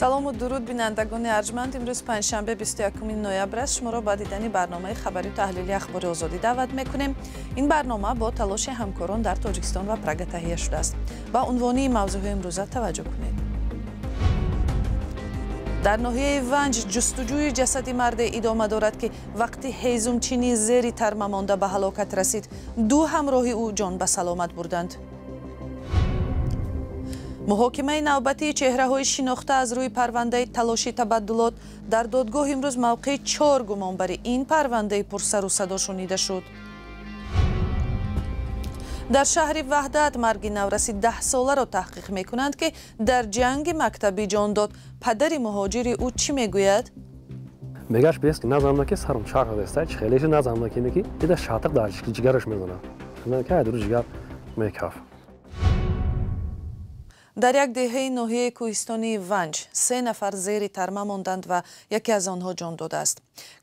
Салому дуруд, бинандагони арҷманд. Имрӯз панҷшанбе, 21 ноябр аст. Шуморо ба дидани барномаи хабарию таҳлили «Ахбори Озодӣ» даъват мекунем. Ин барнома бо талоши ҳамкорон дар Тоҷикистон ва Прага таҳия шудааст. Ба унвони мавзӯъҳои имрӯза таваҷҷӯҳ кунед. Дар ноҳияи Ванҷ ҷустуҷӯи ҷасади марде идома дорад, ки вақти ҳезумчинӣ зери тарма монда ба ҳалокат расид. Ду ҳамроҳи ӯ ҷон ба саломат бурданд. Муҳокимаи навбатии чеҳраҳои шинохта аз рӯи парвандаи талоши табаддулот. Дар додгоҳ имрӯз мавқеи чор гумонбари ин парвандаи пурсару садо шунида шуд. Дар шаҳри Ваҳдат марги навраси 10-соларо таҳқиқ мекунанд, ки дар ҷанги мактабӣ ҷон дод. Падари муҳоҷири ӯ чӣ мегӯяд? Мегаш бес ки назамна, ки сарум чарх деста, хелеша назамна, ки меки дида шатиқ дар ҷигараш мезанад, ки айдуру ҷигар мекаф. Дар як деҳаи ноҳияи кӯҳистонии Ванҷ се нафар зери тарма монданд ва яке аз онҳо ҷон додааст.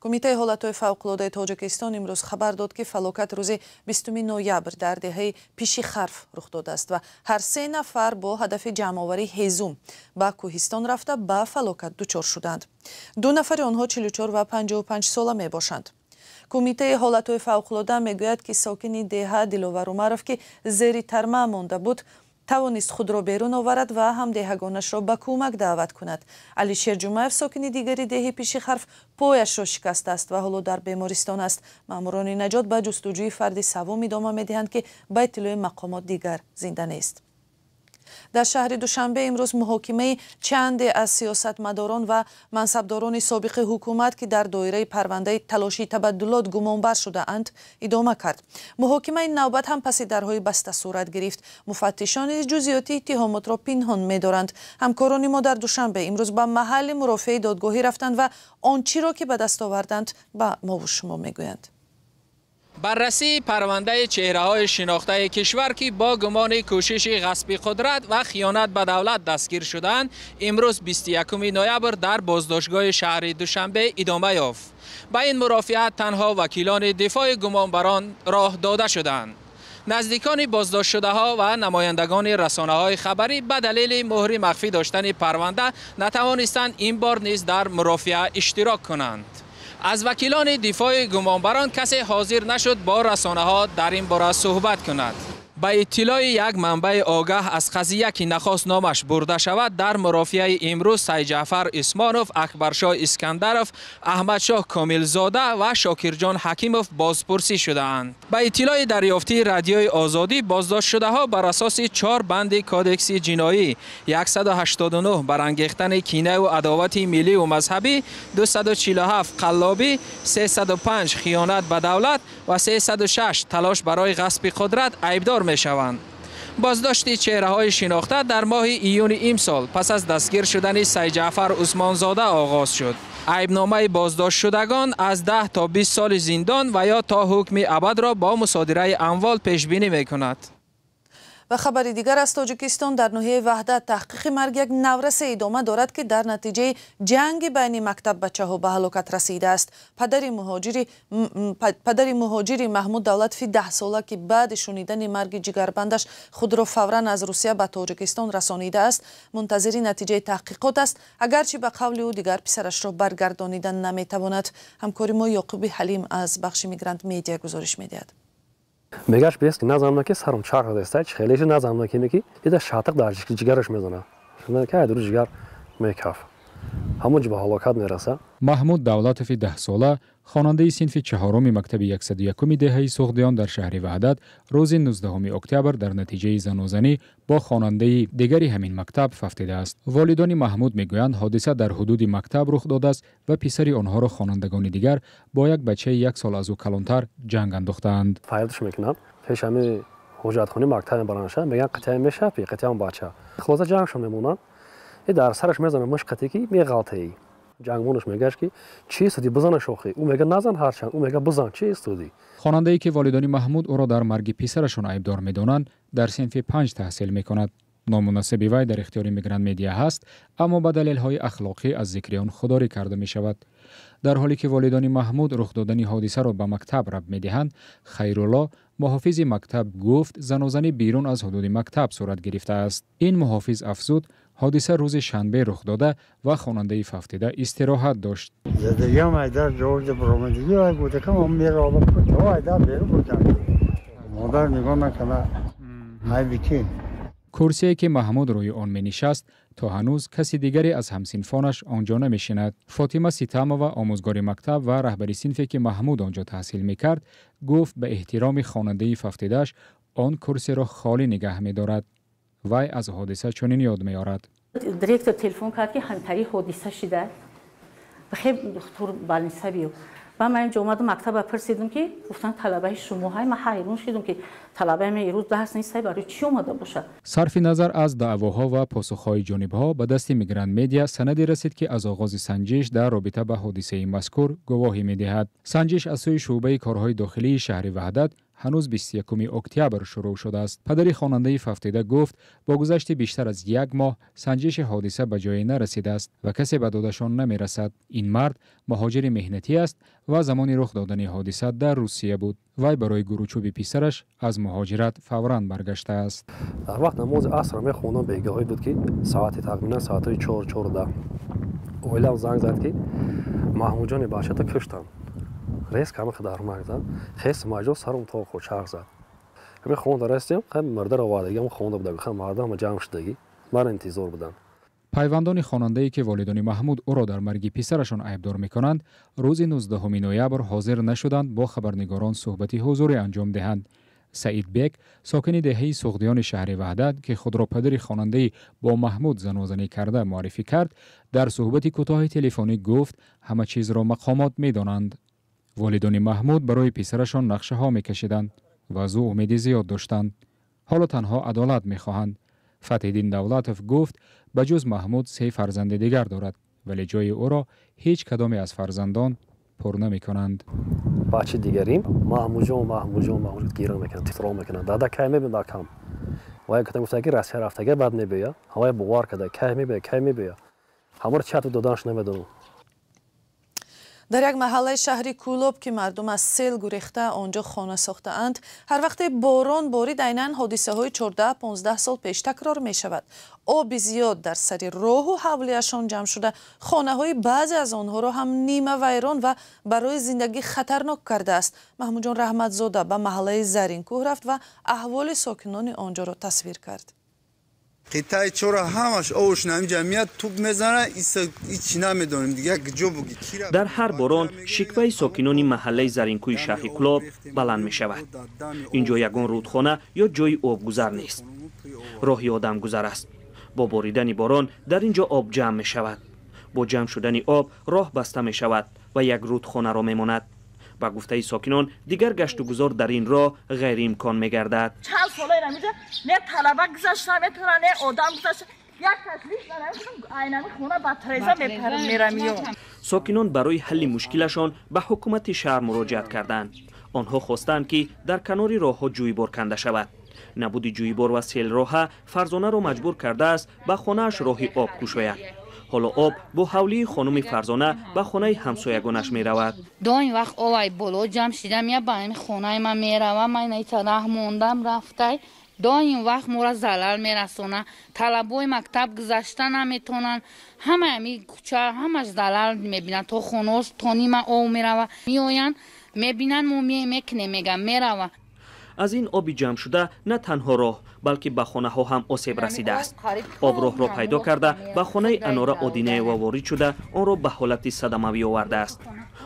Кумитаи ҳолатҳои фавқулодаи Тоҷикистон имрӯз хабар дод, ки фалокат рӯзи 20 ноябр дар деҳаи Пишихарф рух додааст ва ҳар се нафар бо ҳадафи ҷамъоварии ҳезум ба кӯҳистон рафта, ба фалокат дучор шуданд. Ду нафари онҳо 44 ва 55 сола мебошанд. Кумитаи ҳолатҳои фавқулода мегӯяд, ки сокини деҳа Диловар Умаров, ки зери тарма монда буд, тавонист худро берун оварад ва ҳамдеҳагонашро ба кӯмак даъват кунад. Алишер Ҷумаев, сокини дигари деҳи Пишихарф, пояшро шикастааст ва ҳоло дар бемористон аст. Маъмурони наҷот ба ҷустуҷӯи фарди саввум идома медиҳанд, ки ба иттилои мақомот дигар зинда нест. Дар шаҳри Душанбе имрӯз муҳокимаи чанде аз сиёсатмадорон ва мансабдорони собиқи ҳукумат, ки дар доираи парвандаи талошии табаддулот гумонбар шудаанд, идома кард. Муҳокимаи навбат ҳам паси дарҳои баста сурат гирифт. Муфаттишон низ ҷузъиёти иттиҳомотро пинҳон медоранд. Ҳамкорони мо дар Душанбе имрӯз ба маҳалли мурофиаи додгоҳӣ рафтанд ва он чиро, ки ба даст оварданд, ба мову шумо мегӯянд. Баррасии парвандаи чеҳраҳои шинохтаи кишвар, ки бо гумони кӯшиши ғасби қудрат ва хиёнат ба давлат дастгир шуданд, имрӯз, 21 ноябр, дар боздоштгоҳи шаҳри Душанбе идома ёфт. Ба ин мурофиа танҳо вакилони дифои гумонбарон роҳ дода шуданд. Наздикони боздоштшудаҳо ва намояндагони расонаҳои хабарӣ ба далели муҳри махфӣ доштани парванда натавонистанд ин бор низ дар мурофиа иштирок кунанд. Аз вакилони дифои гумонбарон касе ҳозир нашуд бо расонаҳо дар ин бора суҳбат кунад. Ба иттилои як манбаи огаҳ аз қазия, ки нахост номаш бурда шавад, дар мурофиаи имрӯз Сайҷаъфар Исмонов, Акбаршоҳ Искандаров, Аҳмадшоҳ Комилзода ва Шокирҷон Ҳакимов бозпурсӣ шудаанд. Ба иттилои дарёфтии Радиои Озодӣ, боздоштшудаҳо бар асоси чор банди Кодекси ҷиноӣ: 189, барангехтани кинаву адовати милливу мазҳабӣ, 247, қаллобӣ, 305, хиёнат ба давлат ва 306, талош барои ғасби қудрат айбдор мешаванд. Боздошти чеҳраҳои шинохта дар моҳи июни имсол пас аз дастгир шудани Сайҷаъфар Усмонзода оғоз шуд. Айбномаи боздоштшудагон аз 10 то 20 соли зиндон ва ё то ҳукми абадро бо мусодираи амвол пешбинӣ мекунад. Ва хабари дигар аз Тоҷикистон. Дар ноҳияи Ваҳдат таҳқиқи марги як наврасе идома дорад, ки дар натиҷаи ҷанги байни мактаббачаҳо ба ҳалокат расидааст. Падари муҳоҷири Маҳмуд Давлатови 10-сола, ки баъди шунидани марги ҷигарбандаш худро фавран аз Русия ба Тоҷикистон расонидааст, мунтазири натиҷаи таҳқиқот аст, агарчи ба қавли ӯ дигар писарашро баргардонидан наметавонад. Ҳамкори мо Ёқуби Ҳалим аз бахши «Мигрант Медиа» гузориш медиҳад. Мегаш бес ки назамна, ки сарум чарх деста, хелеша назамна, ки меки дида шатиқ дар ҷигараш мезанад, ки айдуру ҷигар мекаф, ҳамон ҷо ба ҳалокат мераса. Маҳмуд Давлатови 10-сола, хонандаи синфи чаҳоруми мактаби 101-уми деҳаи Суғдиён дар шаҳри Ваҳдат, рӯзи 19 октябр дар натиҷаи занозанӣ бо хонандаи дигари ҳамин мактаб фавтидааст. Волидони Маҳмуд мегӯянд, ҳодиса дар ҳудуди мактаб рух додааст ва писари онҳоро хонандагони дигар бо як бачаи як сол аз ӯ калонтар ҷанг андохтаанд. Фарёдш мекунанд, пеш ҳами ҳуҷҷатхони мактаб мебаранша, мегӯянд, қатъиян мешавӣ, қатъиян бача. Хулоса, ҷангшон мемонанд, и дар сараш мезанад мушқате, ки меғалтаи. Ҷангмонаш мегӯяш, ки чӣ истоди, бизана шохӣ. Ӯ мега, назан, ҳарчанд ӯ мега, бизан, чӣ истоди. Хонандае, ки волидони Маҳмуд ӯро дар марги писарашон айбдор медонанд, дар синфи панҷ таҳсил мекунад. Ному насаби вай дар ихтиёри «Мигрант Медиа» ҳаст, аммо ба далелҳои ахлоқӣ аз зикри он худдорӣ карда мешавад. Дар ҳоле ки волидони Маҳмуд рух додани ҳодисаро ба мактаб рабт медиҳанд, Хайрулло, муҳофизи мактаб, гуфт, занозанӣ берун аз ҳудуди мактаб сурат гирифтааст. Ин муҳофиз афзуд, Ҳодиса рӯзи шанбе рух дода ва хонандаи фавтида истироҳат дошт. Курсие ки Маҳмуд рӯи он менишаст, то ҳанӯз каси дигаре аз ҳамсинфонаш он ҷо намешинад. Фотима Ситамова, омӯзгори мактаб ва раҳбари синфе ки Маҳмуд он ҷо таҳсил мекард, гуфт ба эҳтироми хонандаи фавтидааш он курсиро холӣ нигаҳ медорад. Вай аз ҳодиса чунин ёд меорад. Директор телефон кард, ки ҳамтари ҳодиса шида, бихел духтур больница биё. Ва ман инҷо омадам, мактаба пурсидам, ки гуфтанд талабаи шумо ҳай. Ман ҳайрон шудам, ки талабаи ман ирӯз дарс нест, барои чӣ омада бошад. Сарфи назар аз даъвоҳо ва посухҳои ҷонибҳо, ба дасти Мигрант Медиа санаде расид, ки аз оғози санҷиш дар робита ба ҳодисаи мазкур гувоҳӣ медиҳад. Санҷиш аз сӯи шӯъбаи корҳои дохилии шаҳри Ваҳдат ҳанӯз 21 октябр шурӯъ шудааст. Падари хонандаи фавтида гуфт, бо гузашти бештар аз як моҳ санҷиши ҳодиса ба ҷое нарасидааст ва касе ба додашон намерасад. Ин мард муҳоҷири меҳнатӣ аст ва замони рух додани ҳодиса дар Русия буд. Вай барои гурӯчӯби писараш аз муҳоҷират фавран баргаштааст. Дар вақт намози аср мехондам, бегоҳӣ буд, ки соати тақрибан соатҳои 4-14 оилам занг зад, ки Маҳмудҷони бачата куштанд. Рез кама дар зад, хес маҷо сарум то хо чарх зад. Ҳамин хонда расидем, хай мардара овардагӣ, ҳам хонда будагӣ, хай мардам ҷамъ шудагӣ, ман интизор будам. Пайвандони хонандае ки волидони Маҳмуд ӯро дар марги писарашон айбдор мекунанд, рӯзи 19 ноябр ҳозир нашуданд бо хабарнигорон суҳбати ҳузурӣ анҷом диҳанд. Саидбек, сокини деҳаи Суғдиёни шаҳри Ваҳдат, ки худро падари хонандаи бо Маҳмуд занозанӣ карда муаррифӣ кард, дар суҳбати кӯтоҳи телефонӣ гуфт ҳама чизро мақомот медонанд. Волидони Маҳмуд барои писарашон нақшаҳо мекашиданд ва аз ӯ умеди зиёд доштанд. Ҳоло танҳо адолат мехоҳанд. Фатҳиддин Давлатов гуфт ба ҷуз Маҳмуд 3 фарзанди дигар дорад, вале ҷои ӯро ҳеҷ кадоме аз фарзандон пур намекунанд. Бачи дигарим Маҳмудҷон, Маҳмудҷон, Маҳмуд гира мекунанд, титро мекунанд. Дада кай мебинад акам? Вай ката гуфта ки Россия рафтага баъд мебиёя. Ҳавай бовар карда, кай мебиёя, кай мебиёя. Ҳамаро чату доданаш намедонам. Дар як маҳаллаи шаҳри Кӯлоб, ки мардум аз сел гурехта он ҷо хона сохтаанд, ҳар вақте борон борид, айнан ҳодисаҳои 14-15 сол пеш такрор мешавад. Оби зиёд дар сари роҳу ҳавлияшон ҷамъ шуда, хонаҳои баъзе аз онҳоро ҳам нимавайрон ва барои зиндагӣ хатарнок кардааст. Маҳмудҷон Раҳматзода ба маҳаллаи Заринкӯҳ рафт ва аҳволи сокинони он ҷоро тасвир кард. Қитъаи чора ҳамаш овш нами ҷамъият туп мезана, ҳичи намедонем дигар ҷо буги. Дар ҳар борон шикваи сокинони маҳаллаи Заринкӯи шаҳри Кӯлоб баланд мешавад. Инҷо ягон рудхона ё ҷои обгузар нест. Роҳи одамгузар аст. Бо боридани борон дар ин ҷо об ҷамъ мешавад. Бо ҷамъ шудани об роҳ баста мешавад ва як рудхонаро мемонад. Ба гуфтаи сокинон, дигар гаштугузор дар ин роҳ ғайриимкон мегардад. Чанд сола инамиҷа не талаба гузашта метавона, не одам гузашта, як таклиф айнами хона ба треза мерамиё. Сокинон барои ҳалли мушкилашон ба ҳукумати шаҳр муроҷиат карданд. Онҳо хостанд, ки дар канори роҳҳо ҷӯйбор канда шавад. Набуди ҷӯйбор ва селроҳа Фарзонаро маҷбур кардааст ба хонааш роҳи об кушояд. Ҳоло об бо ҳавлии хонуми Фарзона ба хонаи ҳамсоягонаш меравад. Доим вақт овай боло ҷамъ шида мия ба ҳамин хонаи ман мерава. Ман инаита раҳ мондам рафтай. Доим вақт моро залал мерасона. Талабои мактаб гузашта наметонанд. Ҳамаи ҳамин кӯча ҳамаш залал мебинанд. То хонаош то нима об мерава. Меоянд, мебинанд, мо мекунем, мегӯям мерава. Аз ин оби ҷамъшуда на танҳо роҳ, балки ба хонаҳо ҳам осеб расидааст. Об роҳро пайдо карда ба хонаи Анора Одинаева ворид шуда, онро ба ҳолати садамавӣ овардааст.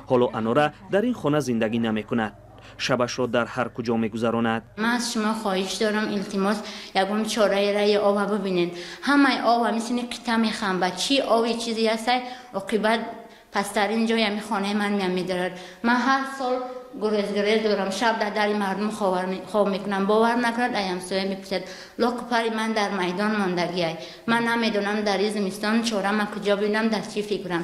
Ҳоло Анора дар ин хона зиндагӣ намекунад. Шабашро дар ҳар куҷо мегузаронад. Ман аз шумо хоҳиш дорам, илтимос, ягон чораи раи оба бибинед. Ҳамаи об мисли қита мехамбад. Чӣ оби чизе ҳастай, оқибат пасттарин ҷои ҳамин хонаи ман меамедорад. Ман ҳар сол гурезгурез дорам, шаб дар дари мардум хоб мекунам. Бовар накунад, ай ҳамсоя мепурсад. Локу пари ман дар майдон мондагиай. Ман намедонам дар ин зимистон чора ман куҷо бинам, дар чӣ фикрам.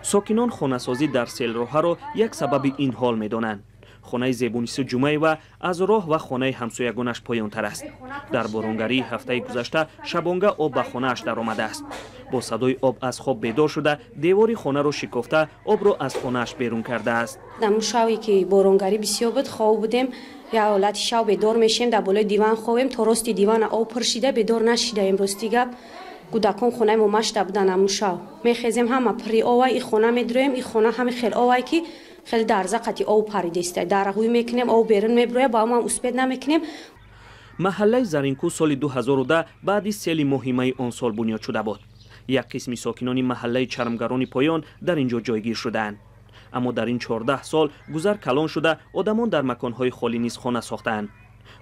Сокинон хонасозӣ дар селроҳаро як сабаби ин ҳол медонанд. Хонаи Зебунису Ҷумаева аз роҳ ва хонаи ҳамсоягонаш поёнтар аст. Дар боронгарии ҳафтаи гузашта шабонга об ба хонааш даромадааст. Бо садои об аз хоб бедор шуда, девори хонаро шикофта, обро аз хонааш берун кардааст. Дар шаве ки боронгарӣ бисёр буд, хоб будем, як ҳолати шав бедор мешем, дар болои диван хобем, то рости дивана об пур шида, бедор нашидаем. Рости гап, Кӯдакон хонаи мо машта будан амушав. Мехезем ҳама пири овай, и хона медроем, и хона ҳами хел овай ки хеле дарза қати ов паридеста. Дараҳӯй мекунем, ов берун меброя, ба мо успед намекунем. Маҳаллаи Заринкӯ соли 2010 баъди сели моҳи майи он сол бунёд шуда буд. Як қисми сокинони маҳаллаи Чармгарони поён дар ин ҷо ҷойгир шудаанд. Аммо дар ин 14 сол гузар калон шуда, одамон дар маконҳои холӣ низ хона сохтаанд.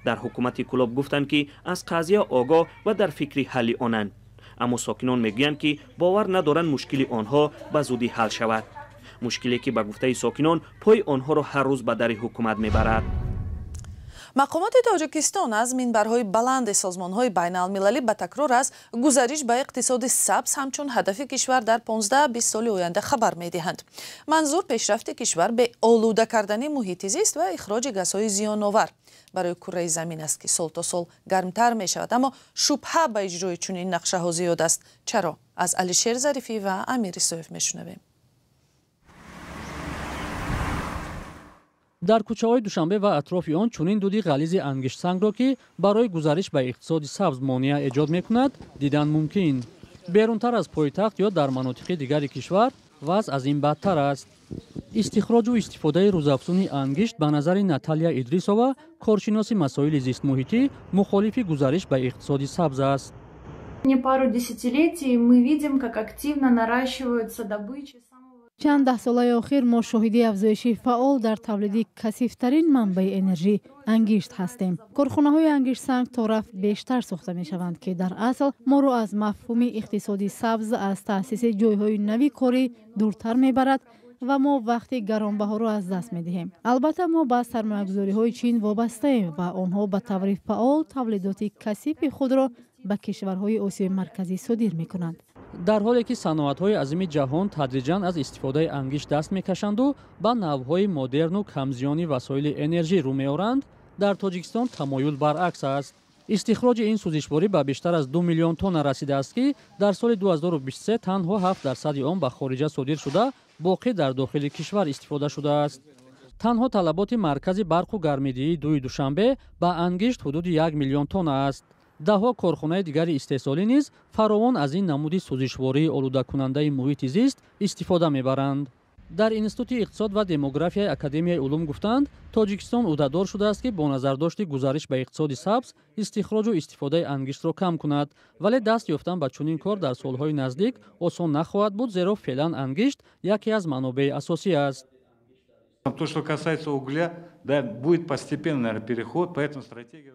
Дар ҳукумати Кӯлоб гуфтанд, ки аз қазия огоҳ ва дар фикри ҳалли онанд. Аммо сокинон мегӯянд, ки бовар надоранд мушкили онҳо ба зудӣ ҳал шавад. Мушкиле ки ба гуфтаи сокинон пои онҳоро ҳар рӯз ба дари ҳукумат мебарад. Мақомоти Тоҷикистон аз минбарҳои баланди созмонҳои байналмилалӣ ба такрор аз гузариш ба иқтисоди сабз ҳамчун ҳадафи кишвар дар 15-20 соли оянда хабар медиҳанд. Манзур пешрафти кишвар бе олуда кардани муҳити зист ва ихроҷи газҳои зиёновар барои курраи замин аст, ки сол то сол гармтар мешавад. Аммо шубҳа ба иҷрои чунин нақшаҳо зиёд аст. Чаро? Аз Алишер Зарифӣ ва Амир Исоев мешунавем. Дар кӯчаҳои Душанбе ва атрофи он чунин дуди ғализи ангиштсангро, ки барои гузариш ба иқтисоди сабз монеа эҷод мекунад, дидан мумкин. Берунтар аз пойтахт ё дар манотиқи дигари кишвар вазъ аз ин бадтар аст. Истихроҷу истифодаи рӯзафзуни ангишт ба назари Наталия Идрисова, коршиноси масоили зистмуҳитӣ, мухолифи гузариш ба иқтисоди сабз аст. Пару десятилетий мы видим, как активно наращиваются добычи. Чанд даҳсолаи охир мо шоҳиди афзоиши фаъол дар тавлиди касифтарин манбаи энержӣ ангишт ҳастем. Корхонаҳои ангиштсанг то рафт бештар сохта мешаванд, ки дар асл моро аз мафҳуми иқтисоди сабз, аз таъсиси ҷойҳои нави корӣ дуртар мебарад ва мо вақти гаронбаҳоро аз даст медиҳем. Албатта, мо ба сармоягузориҳои Чин вобастаем ва онҳо ба таври фаъол тавлидоти касифи худро ба кишварҳои Осиёи Марказӣ содир мекунанд. Дар ҳоле ки саноатҳои азими ҷаҳон тадриҷан аз истифодаи ангишт даст мекашанду ба навъҳои модерну камзиёни васоили энержӣ рӯ меоранд, дар Тоҷикистон тамоюл баръакс аст. Истихроҷи ин сӯзишворӣ ба бештар аз 2 миллион тонна расидааст, ки дар соли 2023 танҳо 7% он ба хориҷа содир шуда, боқӣ дар дохили кишвар истифода шудааст. Танҳо талаботи маркази барқу гармидиҳии дуи Душанбе ба ангишт ҳудуди 1 миллион тонна аст. Даҳҳо корхонаи дигари истеҳсолӣ низ фаровон аз ин намуди сӯзишвории олудакунандаи муҳити зист истифода мебаранд. Дар Институти иқтисод ва демографияи Академияи улум гуфтанд, Тоҷикистон ӯҳдадор шудааст, ки бо назардошти гузариш ба иқтисоди сабз истихроҷу истифодаи ангиштро кам кунад, вале даст ёфтан ба чунин кор дар солҳои наздик осон нахоҳад буд, зеро феълан ангишт яке аз манобеи асосӣ аст. То, что касается угля, да, будет постепенно, наверное, переход, поэтому стратегия.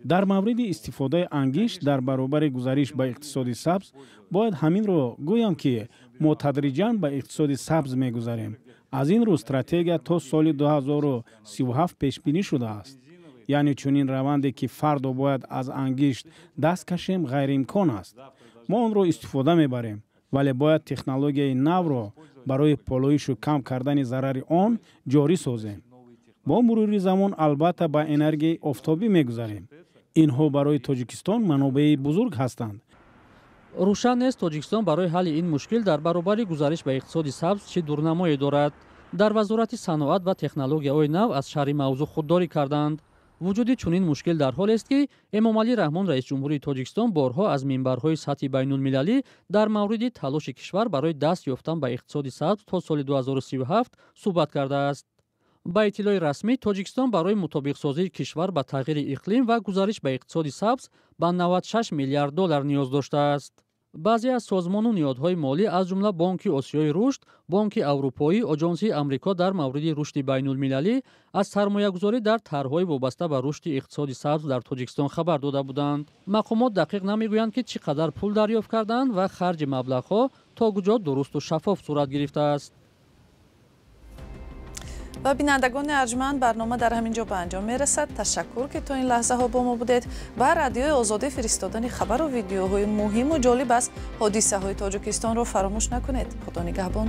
Дар мавриди истифодаи ангишт дар баробари гузариш ба иқтисоди сабз бояд ҳаминро гӯям, ки мо тадриҷан ба иқтисоди сабз мегузарем. Аз ин рӯ стратегия то соли 2037 пешбинӣ шудааст. Яъне чунин раванде, ки фардо бояд аз ангишт даст кашем, ғайриимкон аст. Мо онро истифода мебарем, вале бояд технологияи навро барои полоишу кам кардани зарари он ҷорӣ созем. Бо мурури замон албатта ба энергияи офтобӣ мегузарем. Инҳо барои Тоҷикистон манобеи бузург ҳастанд. Рӯшан нест, Тоҷикистон барои ҳалли ин мушкил дар баробари гузариш ба иқтисоди сабз чӣ дурнамое дорад. Дар Вазорати саноат ва технологияҳои нав аз шарҳи мавзӯъ худдорӣ карданд. Вуҷуди чунин мушкил дар ҳолест, ки Эмомалӣ Раҳмон, раисҷумҳурии Тоҷикистон, борҳо аз минбарҳои сатҳи байнулмилалӣ дар мавриди талоши кишвар барои даст ёфтан ба иқтисоди сабз то соли 2037 суҳбат кардааст. Ба иттилои расмӣ, Тоҷикистон барои мутобиқсозии кишвар ба тағйири иқлим ва гузариш ба иқтисоди сабз ба 96 миллиард доллар ниёз доштааст. Баъзе аз созмону ниҳодҳои молӣ, аз ҷумла Бонки Осиёи рушд, Бонки Аврупоӣ, Оҷонсии Амрико дар мавриди рушди байнулмилалӣ аз сармоягузорӣ дар тарҳҳои вобаста ба рушди иқтисоди сабз дар Тоҷикистон хабар дода буданд. Мақомот дақиқ намегӯянд, ки чӣ қадар пул дарёфт карданд ва харҷи маблағҳо то куҷо дурусту шаффоф сурат гирифтааст. Ва бинандагони арҷманд, барнома дар ҳамин ҷо ба анҷом мерасад. Ташаккур, ки то ин лаҳзаҳо бо мо будед. Ба Радиои Озодӣ фиристодани хабару видеоҳои муҳиму ҷолиб аз ҳодисаҳои Тоҷикистонро фаромӯш накунед. Худо нигаҳбон.